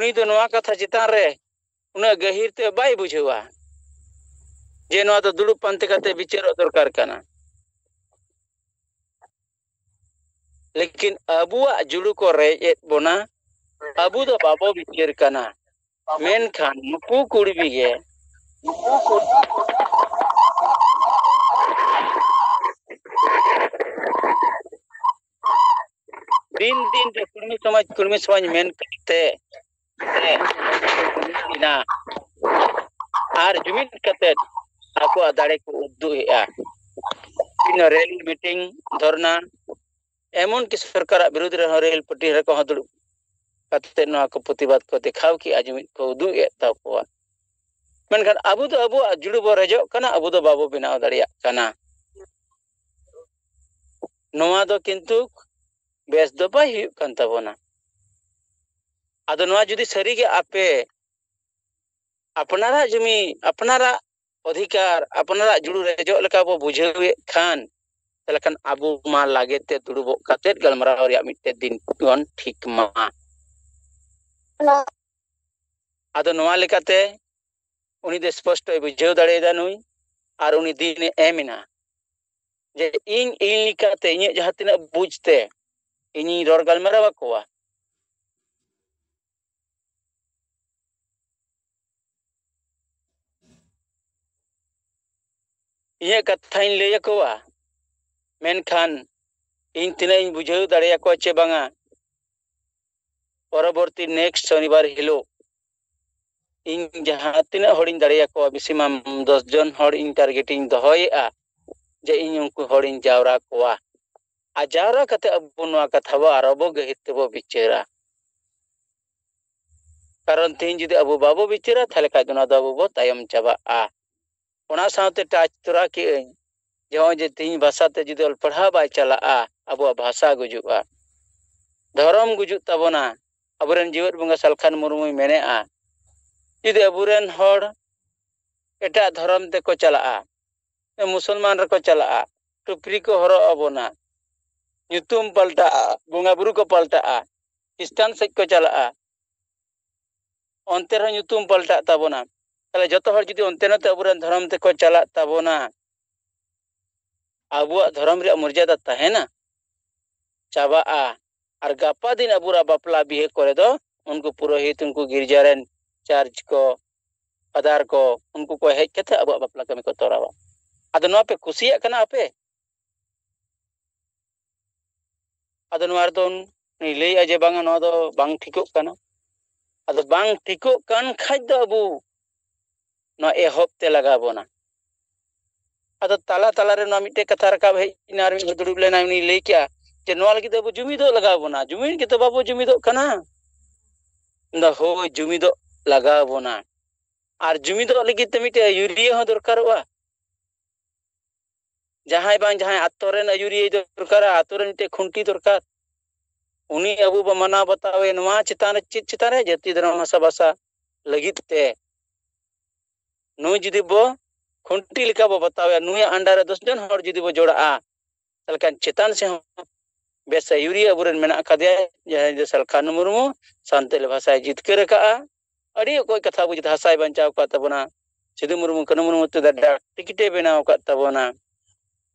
ᱩᱱᱤ ᱫᱚ ᱱᱚᱣᱟ ᱠᱟᱛᱷᱟ ᱪᱮᱛᱟᱱ ᱨᱮ ᱩᱱᱟᱹᱜ ᱜᱟᱹᱦᱤᱨ ᱛᱮ ᱵᱟᱭ ᱵᱩᱡᱷᱟᱹᱣᱟ ᱡᱮ ᱱᱚᱣᱟ ᱫᱚ ᱫᱩᱲᱩᱵ ᱯᱟᱱᱛᱮ ᱠᱟᱛᱮ ᱵᱤᱪᱟᱹᱨᱚᱜ ᱫᱚᱨᱠᱟᱨ ᱠᱟᱱᱟ᱾ ᱞᱮᱠᱤᱱ ᱟᱵᱚᱣᱟᱜ ᱡᱩᱲᱩ ᱠᱚ ᱨᱮᱡ ᱮᱫ ᱵᱚᱱᱟ, ᱟᱵᱚ ᱫᱚ ᱵᱟᱵᱚ ᱵᱤᱪᱟᱹᱨ ᱠᱟᱱᱟ᱾ ᱢᱮᱱᱠᱷᱟᱱ ᱱᱩᱠᱩ ᱠᱩᱲᱵᱤ ᱜᱮ ᱫᱤᱱ ᱫᱤᱱ ᱛᱮ ᱠᱩᱲᱢᱤ ᱥᱚᱢᱟᱡᱽ, ᱠᱩᱲᱢᱤ ᱥᱚᱢᱟᱡᱽ ᱢᱮᱱ ᱠᱟᱛᱮ ᱮᱱᱟ ᱟᱨ ᱡᱩᱢᱤᱫ ᱠᱟᱛᱮ ᱟᱠᱚᱣᱟᱜ ᱫᱟᱲᱮ ᱠᱚ ᱩᱫᱩᱜ ᱮᱫᱼᱟ᱾ ᱛᱤᱱᱟᱹᱜ ᱨᱮᱞᱤ, ᱢᱤᱴᱤᱝ, ᱫᱷᱚᱨᱱᱟ, ᱮᱢᱚᱱ ᱠᱤ ᱥᱚᱨᱠᱟᱨᱟᱜ ᱵᱤᱨᱩᱫᱽ ᱨᱮᱦᱚᱸ ᱨᱮᱞ ᱯᱟᱹᱴᱤ ᱨᱮᱠᱚ ᱦᱚᱸ ᱫᱩᱲᱩᱵ ᱠᱟᱛᱮ ᱱᱚᱣᱟ ᱠᱚ ᱯᱨᱚᱛᱤᱵᱟᱫ ᱠᱚ ᱫᱮᱠᱷᱟᱣ ᱠᱮᱜᱼᱟ, ᱡᱩᱢᱤᱫ ᱠᱚ ᱩᱫᱩᱜ ᱮᱫ ᱛᱟᱠᱚᱣᱟ᱾ ᱢᱮᱱᱠᱷᱟᱱ ᱟᱵᱚ ᱫᱚ ᱟᱵᱚᱣᱟᱜ ᱡᱩᱲᱩ ᱵᱚ ᱨᱮᱡᱚᱜ ᱠᱟᱱᱟ, ᱟᱵᱚ ᱫᱚ ᱵᱟᱵᱚ ᱵᱮᱱᱟᱣ ᱫᱟᱲᱮᱭᱟᱜ ᱠᱟᱱᱟ᱾ ᱱᱚᱣᱟ ᱫᱚ ᱠᱤᱱᱛᱩ ᱵᱮᱥ ᱫᱚ ᱵᱟᱭ ᱦᱩᱭᱩᱜ ᱠᱟᱱ ᱛᱟᱵᱚᱱᱟ᱾ ᱟᱫᱚ ᱱᱚᱣᱟ ᱡᱩᱫᱤ ᱥᱟᱹᱨᱤᱜᱮ ᱟᱯᱮ ᱟᱯᱱᱟᱨᱟᱜ ᱡᱩᱢᱤ, ᱟᱯᱱᱟᱨᱟᱜ ᱚᱫᱷᱤᱠᱟᱨ, ᱟᱯᱱᱟᱨᱟᱜ ᱡᱩᱲᱩ ᱨᱮᱡᱚᱜ ᱞᱮᱠᱟ ᱵᱚ ᱵᱩᱡᱷᱟᱹᱣᱮᱫ ᱠᱷᱟᱱ, ᱛᱟᱦᱚᱞᱮ ᱠᱷᱟᱱ ᱟᱵᱚ ᱢᱟ ᱞᱟᱜᱮ ᱛᱮ ᱫᱩᱲᱩᱵᱚᱜ ᱠᱟᱛᱮ ᱜᱟᱞᱢᱟᱨᱟᱣ ᱨᱮᱭᱟᱜ ᱢᱤᱫᱴᱮᱱ ᱫᱤᱱ ᱵᱚᱱ ᱴᱷᱤᱠ ᱢᱟ᱾ ᱟᱫᱚ ᱱᱚᱣᱟ ᱞᱮᱠᱟᱛᱮ ᱩᱱᱤ ᱫᱚ ᱥᱯᱚᱥᱴᱚᱭ ᱵᱩᱡᱷᱟᱹᱣ ᱫᱟᱲᱮᱭᱟᱫᱟ ᱱᱩᱭ, ᱟᱨ ᱩᱱᱤ ᱫᱤᱱᱮ ᱮᱢ ᱮᱱᱟ ᱡᱮ ᱤᱧ, ᱤᱧ ᱞᱮᱠᱟᱛᱮ ᱤᱧᱟᱹᱜ ᱡᱟᱦᱟᱸ ᱛᱤᱱᱟᱹᱜ ᱵᱩᱡᱽ ᱛᱮ ᱤᱧᱤᱧ ᱨᱚᱲ ᱜᱟᱞᱢᱟᱨᱟᱣ ᱟᱠᱚᱣᱟ᱾ ᱤᱧᱟᱹᱜ ᱠᱟᱛᱷᱟᱧ ᱞᱟᱹᱭ ᱟᱠᱚᱣᱟ, ᱢᱮᱱᱠᱷᱟᱱ ᱤᱧ ᱛᱤᱱᱟᱹᱜ ᱤᱧ ᱵᱩᱡᱷᱟᱹᱣ ᱫᱟᱲᱮᱭᱟᱠᱚᱣᱟ ᱪᱮ ᱵᱟᱝᱟ, ᱯᱚᱨᱚᱵᱚᱨᱛᱤ next ᱥᱚᱱᱤᱵᱟᱨ ᱦᱤᱞᱳᱜ ᱤᱧ ᱡᱟᱦᱟᱸ ᱛᱤᱱᱟᱹᱜ ᱦᱚᱲᱤᱧ ᱫᱟᱲᱮᱭᱟᱠᱚᱣᱟ, maximum ᱫᱚᱥ ᱡᱚᱱ ᱦᱚᱲ ᱤᱧ target ᱤᱧ ᱫᱚᱦᱚᱭᱮᱫᱼᱟ, ᱡᱮ ᱤᱧ ᱩᱱᱠᱩ ᱦᱚᱲᱤᱧ ᱡᱟᱣᱨᱟ ᱠᱚᱣᱟ᱾ ᱟᱨ ᱡᱟᱣᱨᱟ ᱠᱟᱛᱮ ᱟᱵᱚ ᱱᱚᱣᱟ ᱠᱟᱛᱷᱟ ᱵᱚ ᱟᱨᱚ ᱵᱚ ᱜᱟᱹᱦᱤᱨ ᱛᱮᱵᱚ ᱵᱤᱪᱟᱹᱨᱟ᱾ ᱠᱟᱨᱚᱱ ᱛᱮᱦᱮᱧ ᱡᱩᱫᱤ ᱟᱵᱚ ᱵᱟᱵᱚ ᱵᱤᱪᱟᱹᱨᱟ, ᱛᱟᱦᱚᱞᱮ ᱠᱷᱟᱡ ᱫᱚ ᱱᱚᱣᱟ ᱫᱚ ᱟᱵᱚ ᱵᱚ ᱛᱟᱭᱚᱢ ᱪᱟᱵᱟᱜᱼᱟ᱾ ᱚᱱᱟ ᱥᱟᱶᱛᱮ touch ᱛᱚᱨᱟ ᱠᱮᱜ ᱟᱹᱧ ᱡᱮ ᱱᱚᱜᱼᱚᱭ ᱡᱮ ᱛᱮᱦᱮᱧ ᱵᱷᱟᱥᱟ ᱛᱮ ᱡᱩᱫᱤ ᱚᱞ ᱯᱟᱲᱦᱟᱣ ᱵᱟᱭ ᱪᱟᱞᱟᱜᱼᱟ, ᱟᱵᱚᱣᱟᱜ ᱵᱷᱟᱥᱟ ᱜᱩᱡᱩᱜᱼᱟ, ᱫᱷᱚᱨᱚᱢ ᱜᱩᱡᱩᱜ ᱛᱟᱵᱚᱱᱟ᱾ ᱟᱵᱚᱨᱮᱱ ᱡᱤᱣᱮᱫ ᱵᱚᱸᱜᱟ ᱥᱟᱞᱠᱷᱟᱱ ᱢᱩᱨᱢᱩᱭ ᱢᱮᱱᱮᱜᱼᱟ, ᱡᱩᱫᱤ ᱟᱵᱚᱨᱮᱱ ᱦᱚᱲ ᱮᱴᱟᱜ ᱫᱷᱚᱨᱚᱢ ᱛᱮᱠᱚ ᱪᱟᱞᱟᱜᱼᱟ, ᱢᱩᱥᱚᱞᱢᱟᱱ ᱨᱮᱠᱚ ᱪᱟᱞᱟᱜᱼᱟ, ᱴᱩᱯᱨᱤ ᱠᱚ ᱦᱚᱨᱚᱜ ᱟᱵᱚᱱᱟ, ᱧᱩᱛᱩᱢ ᱯᱟᱞᱴᱟᱜᱼᱟ, ᱵᱚᱸᱜᱟ ᱵᱩᱨᱩ ᱠᱚ ᱯᱟᱞᱴᱟᱜᱼᱟ, ᱠᱷᱨᱤᱥᱴᱟᱱ ᱥᱮᱫ ᱠᱚ ᱪᱟᱞᱟᱜᱼᱟ, ᱚᱱᱛᱮ ᱨᱮᱦᱚᱸ ᱧᱩᱛᱩᱢ ᱯᱟᱞᱴᱟᱜ ᱛᱟᱵᱚᱱᱟ᱾ ᱛᱟᱦᱞᱮ ᱡᱚᱛᱚ ᱦᱚᱲ ᱡᱩᱫᱤ ᱚᱱᱛᱮ ᱱᱚᱛᱮ ᱟᱵᱚᱨᱮᱱ ᱫᱷᱚᱨᱚᱢ ᱛᱮᱠᱚ ᱪᱟᱞᱟᱜ ᱛᱟᱵᱚᱱᱟ, ᱟᱵᱚᱣᱟᱜ ᱫᱷᱚᱨᱚᱢ ᱨᱮᱭᱟᱜ ᱢᱚᱨᱡᱟᱫᱟ ᱛᱟᱦᱮᱱᱟ? ᱪᱟᱵᱟᱜᱼᱟ᱾ ᱟᱨ ᱜᱟᱯᱟ ᱫᱤᱱ ᱟᱵᱚᱣᱟᱜ ᱵᱟᱯᱞᱟ ᱵᱤᱦᱟᱹ ᱠᱚᱨᱮ ᱫᱚ ᱩᱱᱠᱩ ᱯᱩᱨᱳᱦᱤᱛ, ᱩᱱᱠᱩ ᱜᱤᱨᱡᱟ ᱨᱮᱱ ᱪᱟᱨᱡᱽ ᱠᱚ, ᱯᱷᱟᱫᱟᱨ ᱠᱚ, ᱩᱱᱠᱩ ᱠᱚ ᱦᱮᱡ ᱠᱟᱛᱮ ᱟᱵᱚᱣᱟᱜ ᱵᱟᱯᱞᱟ ᱠᱟᱹᱢᱤ ᱠᱚ ᱛᱚᱨᱟᱣᱟ᱾ ᱟᱫᱚ ᱱᱚᱣᱟ ᱯᱮ ᱠᱩᱥᱤᱭᱟᱜ ᱠᱟᱱᱟ ᱟᱯᱮ? ᱟᱫᱚ ᱱᱚᱣᱟ ᱨᱮᱫᱚ ᱩᱱᱤ ᱞᱟᱹᱭᱮᱜᱼᱟ ᱡᱮ, "ᱵᱟᱝᱟ, ᱱᱚᱣᱟ ᱫᱚ ᱵᱟᱝ ᱴᱷᱤᱠᱚᱜ ᱠᱟᱱᱟ᱾" ᱟᱫᱚ ᱵᱟᱝ ᱴᱷᱤᱠᱚᱜ ᱠᱟᱱ ᱠᱷᱟᱡ ᱫᱚ ᱟᱵᱚ ᱱᱚᱣᱟ ᱮᱦᱚᱵ ᱛᱮ ᱞᱟᱜᱟᱣ ᱵᱚᱱᱟ᱾ ᱟᱫᱚ ᱛᱟᱞᱟ ᱛᱟᱞᱟᱨᱮ ᱱᱚᱣᱟ ᱢᱤᱫᱴᱮᱡ ᱠᱟᱛᱷᱟ ᱨᱟᱠᱟᱵ ᱦᱮᱡ ᱮᱱᱟ, ᱟᱨ ᱢᱤᱫ ᱦᱚᱲ ᱫᱩᱲᱩᱵ ᱞᱮᱱᱟᱭ, ᱩᱱᱤ ᱞᱟᱹᱭ ᱠᱮᱜᱼᱟ ᱡᱮ, "ᱱᱚᱣᱟ ᱞᱟᱹᱜᱤᱫ ᱫᱚ ᱟᱵᱚ ᱡᱩᱢᱤᱫᱚᱜ ᱞᱟᱜᱟᱣ ᱵᱚᱱᱟ, ᱡᱩᱢᱤᱫ ᱜᱮᱛᱚ ᱵᱟᱵᱚ ᱡᱩᱢᱤᱫᱚᱜ ᱠᱟᱱᱟ᱾" ᱢᱮᱱᱫᱟ, "ᱦᱳᱭ, ᱡᱩᱢᱤᱫᱚᱜ ᱞᱟᱜᱟᱣ ᱵᱚᱱᱟ, ᱟᱨ ᱡᱩᱢᱤᱫᱚᱜ ᱞᱟᱹᱜᱤᱫ ᱛᱮ ᱢᱤᱫᱴᱮᱡ ᱟᱹᱭᱩᱨᱤᱭᱟᱹ ᱦᱚᱸ ᱫᱚᱨᱠᱟᱨᱚᱜᱼᱟ᱾" ᱡᱟᱦᱟᱸᱭ ᱵᱟᱝ ᱡᱟᱦᱟᱸᱭ ᱟᱛᱳ ᱨᱮᱱ ᱟᱹᱭᱩᱨᱤᱭᱟᱹ ᱫᱚᱨᱠᱟᱨᱟ, ᱟᱛᱳ ᱨᱮ ᱢᱤᱫᱴᱮᱡ ᱠᱷᱩᱱᱴᱤ ᱫᱚᱨᱠᱟᱨ᱾ ᱩᱱᱤ ᱟᱵᱚ ᱵᱚ ᱢᱟᱱᱟᱣ ᱵᱟᱛᱟᱣ ᱮ ᱱᱚᱣᱟ ᱪᱮᱛᱟᱱ ᱨᱮ, ᱪᱮᱫ ᱪᱮᱛᱟᱱ ᱨᱮ? ᱡᱟᱹᱛᱤ ᱫᱷᱚᱨᱚᱢ ᱦᱟᱥᱟ ᱵᱷᱟᱥᱟ ᱞᱟᱹᱜᱤᱫ ᱛᱮ᱾ ᱱᱩᱭ ᱡᱩᱫᱤ ᱵᱚ ᱠᱷᱩᱱᱴᱤ ᱞᱮᱠᱟ ᱵᱚ ᱵᱟᱛᱟᱣ ᱮᱭᱟ, ᱱᱩᱭᱟᱜ under ᱨᱮ ᱫᱚᱥ ᱡᱚᱱ ᱦᱚᱲ ᱡᱩᱫᱤ ᱵᱚ ᱡᱚᱲᱟᱜᱼᱟ, ᱛᱟᱦᱚᱞᱮ ᱠᱷᱟᱱ ᱪᱮᱛᱟᱱ ᱥᱮᱫ ᱦᱚᱸ ᱵᱮᱥ ᱟᱹᱭᱩᱨᱤᱭᱟᱹ ᱟᱵᱚᱨᱮᱱ ᱢᱮᱱᱟᱜ ᱟᱠᱟᱫᱮᱭᱟ, ᱡᱟᱦᱟᱸᱭ ᱫᱚ ᱥᱟᱞᱠᱷᱟᱱ ᱢᱩᱨᱢᱩ ᱥᱟᱱᱛᱟᱞᱤ ᱵᱷᱟᱥᱟᱭ ᱡᱤᱛᱠᱟᱹᱨ ᱟᱠᱟᱫᱼᱟ᱾ ᱟᱹᱰᱤ ᱚᱠᱚᱡ ᱠᱟᱛᱷᱟ ᱵᱩᱡᱽ ᱦᱟᱥᱟᱭ ᱵᱟᱧᱪᱟᱣ ᱟᱠᱟᱫ ᱛᱟᱵᱚᱱᱟ᱾ ᱥᱤᱫᱩ ᱢᱩᱨᱢᱩ, ᱠᱟᱹᱱᱩ ᱢᱩᱨᱢᱩ ᱛᱮ ᱰᱟᱠ ᱴᱤᱠᱤᱴ ᱮ ᱵᱮᱱᱟᱣ ᱟᱠᱟᱫ ᱛᱟᱵᱚᱱᱟ᱾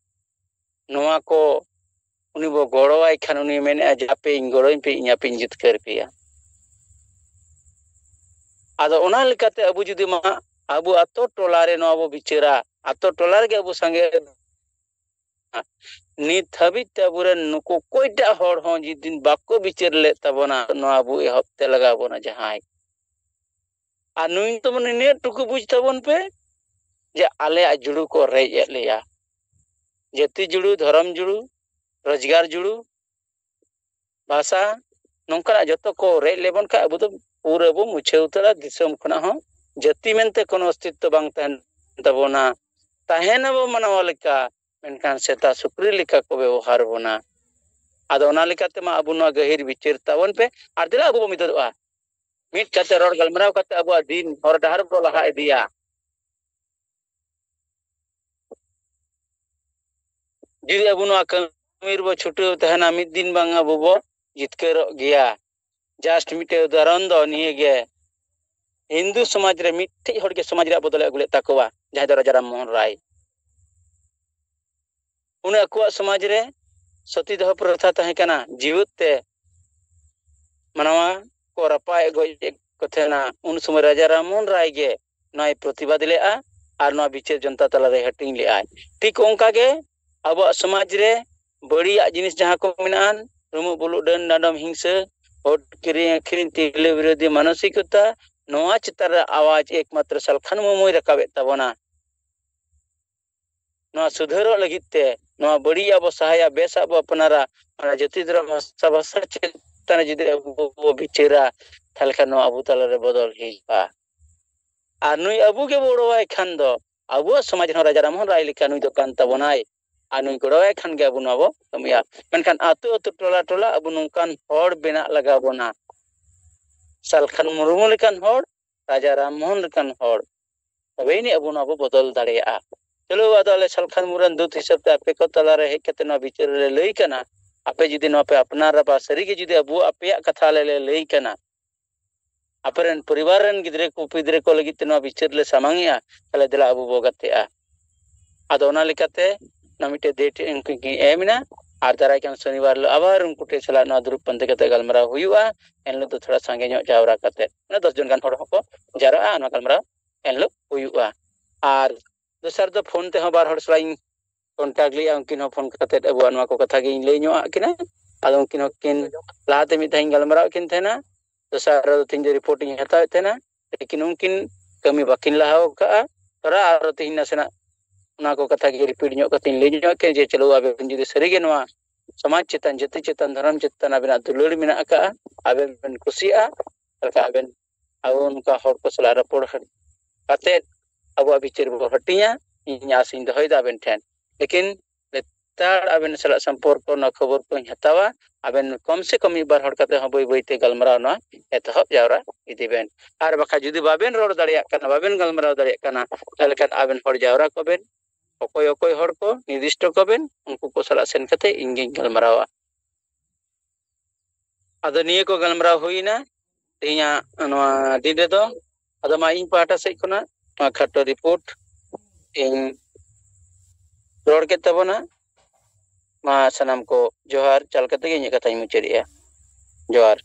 ᱱᱚᱣᱟ ᱠᱚ ᱩᱱᱤ ᱵᱚ ᱜᱚᱲᱚᱣᱟᱭ ᱠᱷᱟᱱ, ᱩᱱᱤ ᱢᱮᱱᱮᱫᱼᱟ ᱡᱮ, "ᱟᱯᱮ ᱤᱧ ᱜᱚᱲᱚᱧ ᱯᱮ, ᱤᱧ ᱟᱯᱮᱧ ᱡᱤᱛᱠᱟᱹᱨ ᱯᱮᱭᱟ᱾" ᱟᱫᱚ ᱚᱱᱟ ᱞᱮᱠᱟᱛᱮ ᱟᱵᱚ ᱡᱩᱫᱤ ᱢᱟ ᱟᱵᱚ ᱟᱛᱳ ᱴᱚᱞᱟ ᱨᱮ ᱱᱚᱣᱟ ᱵᱚ ᱵᱤᱪᱟᱹᱨᱟ, ᱟᱛᱳ ᱴᱚᱞᱟ ᱨᱮᱜᱮ ᱟᱵᱚ ᱥᱟᱸᱜᱮ, ᱱᱤᱛ ᱦᱟᱹᱵᱤᱡ ᱛᱮ ᱟᱵᱚᱨᱮᱱ ᱱᱩᱠᱩ ᱚᱠᱚᱭᱴᱟᱜ ᱦᱚᱲ ᱦᱚᱸ ᱡᱩᱫᱤ ᱵᱟᱠᱚ ᱵᱤᱪᱟᱹᱨ ᱞᱮᱫ ᱛᱟᱵᱚᱱᱟ, ᱱᱚᱣᱟ ᱟᱵᱚ ᱮᱦᱚᱵ ᱛᱮ ᱞᱟᱜᱟᱣ ᱵᱚᱱᱟ ᱡᱟᱦᱟᱸᱭ᱾ ᱟᱨ ᱱᱩᱭ ᱫᱚ ᱢᱟᱱᱮ ᱱᱤᱱᱟᱹᱜ ᱴᱩᱠᱩ ᱵᱩᱡᱽ ᱛᱟᱵᱚᱱ ᱯᱮ ᱡᱮ ᱟᱞᱮᱭᱟᱜ ᱡᱩᱲᱩ ᱠᱚ ᱨᱮᱡ ᱮᱫ ᱞᱮᱭᱟ᱾ ᱡᱟᱹᱛᱤ ᱡᱩᱲᱩ, ᱫᱷᱚᱨᱚᱢ ᱡᱩᱲᱩ, ᱨᱳᱡᱽᱜᱟᱨ ᱡᱩᱲᱩ, ᱵᱷᱟᱥᱟ, ᱱᱚᱝᱠᱟᱱᱟᱜ ᱡᱚᱛᱚ ᱠᱚ ᱨᱮᱡ ᱞᱮᱵᱚᱱ ᱠᱷᱟᱡ ᱟᱵᱚ ᱫᱚ ᱯᱩᱨᱟᱹ ᱵᱚ ᱢᱩᱪᱷᱟᱹᱣ ᱩᱛᱟᱹᱨᱟ᱾ ᱫᱤᱥᱚᱢ ᱠᱷᱚᱱᱟᱜ ᱦᱚᱸ ᱡᱟᱹᱛᱤ ᱢᱮᱱᱛᱮ ᱠᱳᱱᱳ ᱚᱥᱛᱤᱛᱛᱚ ᱵᱟᱝ ᱛᱟᱦᱮᱱ ᱛᱟᱵᱚᱱᱟ᱾ ᱛᱟᱦᱮᱱᱟᱵᱚ ᱢᱟᱱᱣᱟ ᱞᱮᱠᱟ, ᱢᱮᱱᱠᱷᱟᱱ ᱥᱮᱛᱟ ᱥᱩᱠᱨᱤ ᱞᱮᱠᱟ ᱠᱚ ᱵᱮᱵᱚᱦᱟᱨ ᱵᱚᱱᱟ᱾ ᱟᱫᱚ ᱚᱱᱟ ᱞᱮᱠᱟᱛᱮ ᱢᱟ ᱟᱵᱚ ᱱᱚᱣᱟ ᱜᱟᱹᱦᱤᱨ ᱵᱤᱪᱟᱹᱨ ᱛᱟᱵᱚᱱ ᱯᱮ, ᱟᱨ ᱫᱮᱞᱟ ᱟᱵᱚ ᱵᱚ ᱢᱤᱫᱚᱜᱼᱟ᱾ ᱢᱤᱫ ᱠᱟᱛᱮ ᱨᱚᱲ ᱜᱟᱞᱢᱟᱨᱟᱣ ᱠᱟᱛᱮ ᱟᱵᱚᱣᱟᱜ ᱫᱤᱱ ᱦᱚᱨ ᱰᱟᱦᱟᱨ ᱵᱚ ᱞᱟᱦᱟ ᱤᱫᱤᱭᱟ᱾ ᱡᱩᱫᱤ ᱟᱵᱚ ᱱᱚᱣᱟ ᱠᱟᱹᱢᱤ ᱨᱮᱵᱚ ᱪᱷᱩᱴᱟᱹᱣ ᱛᱟᱦᱮᱱᱟ, ᱢᱤᱫ ᱫᱤᱱ ᱵᱟᱝ ᱟᱵᱚ ᱵᱚ ᱡᱤᱛᱠᱟᱹᱨᱚᱜ ᱜᱮᱭᱟ᱾ Just ᱢᱤᱫᱴᱮᱡ ᱩᱫᱟᱦᱚᱨᱚᱱ ᱫᱚ ᱱᱤᱭᱟᱹ ᱜᱮ᱾ ᱦᱤᱱᱫᱩ ᱥᱚᱢᱟᱡᱽ ᱨᱮ ᱢᱤᱫᱴᱮᱡ ᱦᱚᱲ ᱜᱮ ᱥᱚᱢᱟᱡᱽ ᱨᱮᱭᱟᱜ ᱵᱚᱫᱚᱞᱮ ᱟᱹᱜᱩ ᱞᱮᱫ ᱛᱟᱠᱚᱣᱟ, ᱡᱟᱦᱟᱸᱭ ᱫᱚ ᱨᱟᱡᱟ ᱨᱟᱢ ᱢᱳᱦᱚᱱ ᱨᱟᱭ᱾ ᱩᱱᱤ ᱟᱠᱚᱣᱟᱜ ᱥᱚᱢᱟᱡᱽ ᱨᱮ ᱥᱚᱛᱤ ᱫᱟᱦᱚ ᱯᱨᱚᱛᱷᱟ ᱛᱟᱦᱮᱸ ᱠᱟᱱᱟ, ᱡᱤᱣᱮᱫ ᱛᱮ ᱢᱟᱱᱣᱟ ᱠᱚ ᱨᱟᱯᱟᱜ ᱮᱫ ᱜᱚᱡ ᱮᱫ ᱠᱚ ᱛᱟᱦᱮᱱᱟ᱾ ᱩᱱ ᱥᱚᱢᱚᱭ ᱨᱟᱡᱟ ᱨᱟᱢ ᱢᱳᱦᱚᱱ ᱨᱟᱭ ᱜᱮ ᱱᱚᱣᱟᱭ ᱯᱨᱚᱛᱤᱵᱟᱫ ᱞᱮᱫᱼᱟ ᱟᱨ ᱱᱚᱣᱟ ᱵᱤᱪᱟᱹᱨ ᱡᱚᱱᱛᱟ ᱛᱟᱞᱟᱨᱮ ᱦᱟᱹᱴᱤᱧ ᱞᱮᱫᱼᱟᱭ᱾ ᱴᱷᱤᱠ ᱚᱱᱠᱟ ᱜᱮ ᱟᱵᱚᱣᱟᱜ ᱥᱚᱢᱟᱡᱽ ᱨᱮ ᱵᱟᱹᱲᱤᱡᱟᱜ ᱡᱤᱱᱤᱥ ᱡᱟᱦᱟᱸ ᱠᱚ ᱢᱮᱱᱟᱜᱼᱟ, ᱨᱩᱢᱩᱜ ᱵᱩᱞᱩᱜ, ᱰᱟᱹᱱ ᱰᱟᱸᱰᱚᱢ, ᱦᱤᱝᱥᱟᱹ, ᱵᱷᱳᱴ ᱠᱤᱨᱤᱧ ᱟᱹᱠᱷᱨᱤᱧ, ᱛᱤᱨᱞᱟᱹ ᱵᱤᱨᱳᱫᱷᱤ ᱢᱟᱱᱚᱥᱤᱠᱚᱛᱟ, ᱱᱚᱣᱟ ᱪᱮᱛᱟᱱ ᱨᱮ ᱟᱣᱟᱡᱽ ᱮᱠᱢᱟᱛᱨᱚ ᱥᱟᱞᱠᱷᱟᱱ ᱢᱩᱨᱢᱩᱭ ᱨᱟᱠᱟᱵᱮᱫ ᱛᱟᱵᱚᱱᱟ᱾ ᱱᱚᱣᱟ ᱥᱩᱫᱷᱟᱹᱨᱚᱜ ᱞᱟᱹᱜᱤᱫ ᱛᱮ, ᱱᱚᱣᱟ ᱵᱟᱹᱲᱤᱡ ᱟᱵᱚ ᱥᱟᱦᱟᱭᱟ, ᱵᱮᱥ ᱟᱵᱚ ᱟᱯᱱᱟᱨᱟ, ᱚᱱᱟ ᱡᱟᱹᱛᱤ ᱫᱷᱚᱨᱚᱢ ᱵᱷᱟᱥᱟ ᱵᱷᱟᱥᱟ ᱪᱮᱛᱟᱱ ᱨᱮ ᱡᱩᱫᱤ ᱟᱵᱚ ᱵᱚ ᱵᱤᱪᱟᱹᱨᱟ, ᱛᱟᱦᱚᱞᱮ ᱠᱷᱟᱱ ᱱᱚᱣᱟ ᱟᱵᱚ ᱛᱟᱞᱟᱨᱮ ᱵᱚᱫᱚᱞ ᱦᱤᱡᱩᱜᱼᱟ᱾ ᱟᱨ ᱱᱩᱭ ᱟᱵᱚ ᱜᱮ ᱜᱚᱲᱚᱣᱟᱭ ᱠᱷᱟᱱ ᱫᱚ ᱟᱵᱚᱣᱟᱜ ᱥᱚᱢᱟᱡᱽ ᱨᱮᱦᱚᱸ ᱨᱟᱡᱟ ᱨᱟᱢ ᱢᱳᱦᱚᱱ ᱨᱟᱭ ᱞᱮᱠᱟ ᱱᱩᱭ ᱫᱚ ᱠᱟᱱ ᱛᱟᱵᱚᱱᱟᱭ᱾ ᱟᱨ ᱱᱩᱭ ᱜᱚᱲᱚᱣᱟᱭ ᱠᱷᱟᱱ ᱜᱮ ᱟᱵᱚ ᱱᱚᱣᱟ ᱵᱚ ᱠᱟᱹᱢᱤᱭᱟ᱾ ᱢᱮᱱᱠᱷᱟᱱ ᱟᱹᱛᱩ ᱟᱹᱛᱩ, ᱴᱚᱞᱟ ᱴᱚᱞᱟ ᱟᱵᱚ ᱱᱚᱝᱠᱟᱱ ᱦᱚᱲ ᱵᱮᱱᱟᱜ ᱞᱟᱜᱟᱣ ᱵᱚᱱᱟ᱾ ᱥᱟᱞᱠᱷᱟᱱ ᱢᱩᱨᱢᱩ ᱞᱮᱠᱟᱱ ᱦᱚᱲ, ᱨᱟᱡᱟ ᱨᱟᱢ ᱢᱳᱦᱚᱱ ᱞᱮᱠᱟᱱ ᱦᱚᱲ, ᱛᱚᱵᱮ ᱟᱹᱱᱤᱡ ᱟᱵᱚ ᱱᱚᱣᱟ ᱵᱚ ᱵᱚᱫᱚᱞ ᱫᱟᱲᱮᱭᱟᱜᱼᱟ᱾ ᱪᱚᱞᱚ, ᱟᱫᱚ ᱟᱞᱮ ᱥᱟᱞᱠᱷᱟᱱ ᱢᱩᱨᱢᱩ ᱨᱮᱱ ᱫᱩᱛ ᱦᱤᱥᱟᱹᱵ ᱛᱮ ᱟᱯᱮ ᱠᱚ ᱛᱟᱞᱟᱨᱮ ᱦᱮᱡ ᱠᱟᱛᱮ ᱱᱚᱣᱟ ᱵᱤᱪᱟᱹᱨ ᱨᱮᱞᱮ ᱞᱟᱹᱭ ᱠᱟᱱᱟ᱾ ᱟᱯᱮ ᱡᱩᱫᱤ ᱱᱚᱣᱟ ᱯᱮ ᱟᱯᱱᱟᱨᱟ ᱵᱟ ᱥᱟᱹᱨᱤᱜᱮ ᱡᱩᱫᱤ ᱟᱵᱚ ᱟᱯᱮᱭᱟᱜ ᱠᱟᱛᱷᱟ ᱟᱞᱮ ᱞᱮ ᱞᱟᱹᱭ ᱠᱟᱱᱟ, ᱟᱯᱮᱨᱮᱱ ᱯᱚᱨᱤᱵᱟᱨ ᱨᱮᱱ ᱜᱤᱫᱽᱨᱟᱹ ᱠᱚ ᱯᱤᱫᱽᱨᱟᱹ ᱠᱚ ᱞᱟᱹᱜᱤᱫ ᱛᱮ ᱱᱚᱣᱟ ᱵᱤᱪᱟᱹᱨ ᱞᱮ ᱥᱟᱢᱟᱝᱮᱜᱼᱟ, ᱛᱟᱦᱞᱮ ᱫᱮᱞᱟ ᱟᱵᱚ ᱵᱚ ᱜᱟᱛᱮᱜᱼᱟ᱾ ᱟᱫᱚ ᱚᱱᱟ ᱞᱮᱠᱟᱛᱮ ᱚᱱᱟ ᱢᱤᱫᱴᱮᱡ ᱰᱮᱴ ᱩᱱᱠᱤᱱ ᱠᱤᱱ ᱮᱢ ᱮᱱᱟ, ᱟᱨ ᱫᱟᱨᱟᱭ ᱠᱟᱱ ᱥᱚᱱᱤᱵᱟᱨ ᱦᱤᱞᱳᱜ ᱟᱵᱟᱨ ᱩᱱᱠᱩ ᱴᱷᱮᱱ ᱥᱟᱞᱟᱜ ᱱᱚᱣᱟ ᱫᱩᱲᱩᱵ ᱯᱟᱱᱛᱮ ᱠᱟᱛᱮ ᱜᱟᱞᱢᱟᱨᱟᱣ ᱦᱩᱭᱩᱜᱼᱟ᱾ ᱮᱱᱦᱤᱞᱳᱜ ᱫᱚ ᱛᱷᱚᱲᱟ ᱥᱟᱸᱜᱮ ᱧᱚᱜ ᱡᱟᱣᱨᱟ ᱠᱟᱛᱮ, ᱢᱟᱱᱮ ᱫᱚᱥ ᱡᱚᱱ ᱜᱟᱱ ᱦᱚᱲ ᱦᱚᱸᱠᱚ ᱡᱟᱣᱨᱟᱜᱼᱟ, ᱚᱱᱟ ᱜᱟᱞᱢᱟᱨᱟᱣ ᱮᱱᱦᱤᱞᱳᱜ ᱦᱩᱭᱩᱜᱼᱟ᱾ ᱟᱨ ᱫᱚᱥᱟᱨ ᱫᱚ ᱯᱷᱳᱱ ᱛᱮᱦᱚᱸ ᱵᱟᱨ ᱦᱚᱲ ᱥᱟᱞᱟᱜ ᱤᱧ ᱠᱚᱱᱴᱟᱠᱴ ᱞᱮᱫᱼᱟ, ᱩᱱᱠᱤᱱ ᱦᱚᱸ ᱯᱷᱳᱱ ᱠᱟᱛᱮ ᱟᱵᱚᱣᱟᱜ ᱱᱚᱣᱟ ᱠᱚ ᱠᱟᱛᱷᱟ ᱜᱤᱧ ᱞᱟᱹᱭ ᱧᱚᱜ ᱟᱫ ᱠᱤᱱᱟ᱾ ᱟᱫᱚ ᱩᱱᱠᱤᱱ ᱦᱚᱸ ᱠᱤᱱ, ᱞᱟᱦᱟᱛᱮ ᱢᱤᱫ ᱫᱷᱟᱣ ᱤᱧ ᱜᱟᱞᱢᱟᱨᱟᱣ ᱮᱫ ᱠᱤᱱ ᱛᱟᱦᱮᱱᱟ, ᱫᱚᱥᱟᱨ ᱨᱮ ᱛᱮᱦᱮᱧ ᱫᱚ ᱨᱤᱯᱳᱨᱴ ᱤᱧ ᱦᱟᱛᱟᱣᱮᱫ ᱛᱟᱦᱮᱱᱟ, ᱞᱮᱠᱤᱱ ᱩᱱᱠᱤᱱ ᱠᱟᱹᱢᱤ ᱵᱟᱹᱠᱤᱱ ᱞᱟᱦᱟ ᱟᱠᱟᱫᱼᱟ᱾ ᱛᱷᱚᱲᱟ ᱟᱨᱚ ᱛᱮᱦᱮᱧ ᱱᱟᱥᱮᱱᱟᱜ ᱚᱱᱟ ᱠᱚ ᱠᱟᱛᱷᱟ ᱜᱮ ᱨᱤᱯᱤᱴ ᱧᱚᱜ ᱠᱟᱛᱮᱧ ᱞᱟᱹᱭ ᱧᱚᱜ ᱠᱮᱫ ᱡᱮ, ᱪᱚᱞᱚ, ᱟᱵᱮᱱ ᱡᱩᱫᱤ ᱥᱟᱹᱨᱤᱜᱮ ᱱᱚᱣᱟ ᱥᱚᱢᱟᱡᱽ ᱪᱮᱛᱟᱱ, ᱡᱟᱹᱛᱤ ᱪᱮᱛᱟᱱ, ᱫᱷᱚᱨᱚᱢ ᱪᱮᱛᱟᱱ ᱟᱵᱮᱱᱟᱜ ᱫᱩᱞᱟᱹᱲ ᱢᱮᱱᱟᱜ ᱟᱠᱟᱫᱼᱟ, ᱟᱵᱮᱱ ᱵᱮᱱ ᱠᱩᱥᱤᱭᱟᱜᱼᱟ, ᱛᱟᱦᱚᱞᱮ ᱠᱷᱟᱱ ᱟᱵᱮᱱ ᱟᱵᱚ ᱱᱚᱝᱠᱟ ᱦᱚᱲ ᱠᱚ ᱥᱟᱞᱟᱜ ᱨᱚᱯᱚᱲ ᱠᱟᱛᱮᱫ ᱟᱵᱚᱣᱟᱜ ᱵᱤᱪᱟᱹᱨ ᱵᱚ ᱦᱟᱹᱴᱤᱧᱟ᱾ ᱤᱧ ᱟᱥ ᱤᱧ ᱫᱚᱦᱚᱭᱮᱫᱟ ᱟᱵᱮᱱ ᱴᱷᱮᱱ᱾ ᱞᱮᱠᱤᱱ ᱞᱮᱛᱟᱲ ᱟᱵᱮᱱ ᱥᱟᱞᱟᱜ ᱥᱚᱢᱯᱚᱨᱠᱚ, ᱱᱚᱣᱟ ᱠᱷᱚᱵᱚᱨ ᱠᱚᱧ ᱦᱟᱛᱟᱣᱟ᱾ ᱟᱵᱮᱱ ᱠᱚᱢ ᱥᱮ ᱠᱚᱢ ᱢᱤᱫ ᱵᱟᱨ ᱦᱚᱲ ᱠᱟᱛᱮ ᱦᱚᱸ ᱵᱟᱹᱭ ᱵᱟᱹᱭ ᱛᱮ ᱜᱟᱞᱢᱟᱨᱟᱣ ᱱᱚᱣᱟ ᱮᱛᱚᱦᱚᱵ ᱡᱟᱣᱨᱟ ᱤᱫᱤ ᱵᱮᱱ᱾ ᱟᱨ ᱵᱟᱠᱷᱟᱡ ᱡᱩᱫᱤ ᱵᱟᱵᱮᱱ ᱨᱚᱲ ᱫᱟᱲᱮᱭᱟᱜ ᱠᱟᱱᱟ, ᱵᱟᱵᱮᱱ ᱜᱟᱞᱢᱟᱨᱟᱣ ᱫᱟᱲᱮᱭᱟᱜ ᱠᱟᱱᱟ, ᱛᱟᱦᱚᱞᱮ ᱠᱷᱟᱱ ᱟᱵᱮᱱ ᱦᱚᱲ ᱡᱟᱣᱨᱟ ᱠᱚᱵᱮᱱ, ᱚᱠᱚᱭ ᱚᱠᱚᱭ ᱦᱚᱲ ᱠᱚ ᱱᱤᱨᱫᱤᱥᱴᱚ ᱠᱚᱵᱮᱱ, ᱩᱱᱠᱩ ᱠᱚ ᱥᱟᱞᱟᱜ ᱥᱮᱱ ᱠᱟᱛᱮ ᱤᱧ ᱜᱤᱧ ᱜᱟᱞᱢᱟᱨᱟᱣᱟ᱾ ᱟᱫᱚ ᱱᱤᱭᱟᱹ ᱠᱚ ᱜᱟᱞᱢᱟᱨᱟᱣ ᱦᱩᱭᱱᱟ ᱛᱮᱦᱮᱧᱟᱜ ᱱᱚᱣᱟ ᱫᱤᱱ ᱨᱮᱫᱚ᱾ ᱟᱫᱚ ᱢᱟ ᱤᱧ ᱯᱟᱦᱴᱟ ᱥᱮᱫ ᱠᱷᱚᱱᱟᱜ ᱱᱚᱣᱟ ᱠᱷᱟᱴᱚ ᱨᱤᱯᱳᱨᱴ ᱤᱧ ᱨᱚᱲ ᱠᱮᱫ ᱛᱟᱵᱚᱱᱟ᱾ ᱢᱟ ᱥᱟᱱᱟᱢ ᱠᱚ ᱡᱚᱦᱟᱨ ᱪᱟᱞ ᱠᱟᱛᱮ ᱜᱮ ᱤᱧᱟᱹᱜ ᱠᱟᱛᱷᱟᱧ ᱢᱩᱪᱟᱹᱫᱮᱜᱼᱟ᱾ ᱡᱚᱦᱟᱨ᱾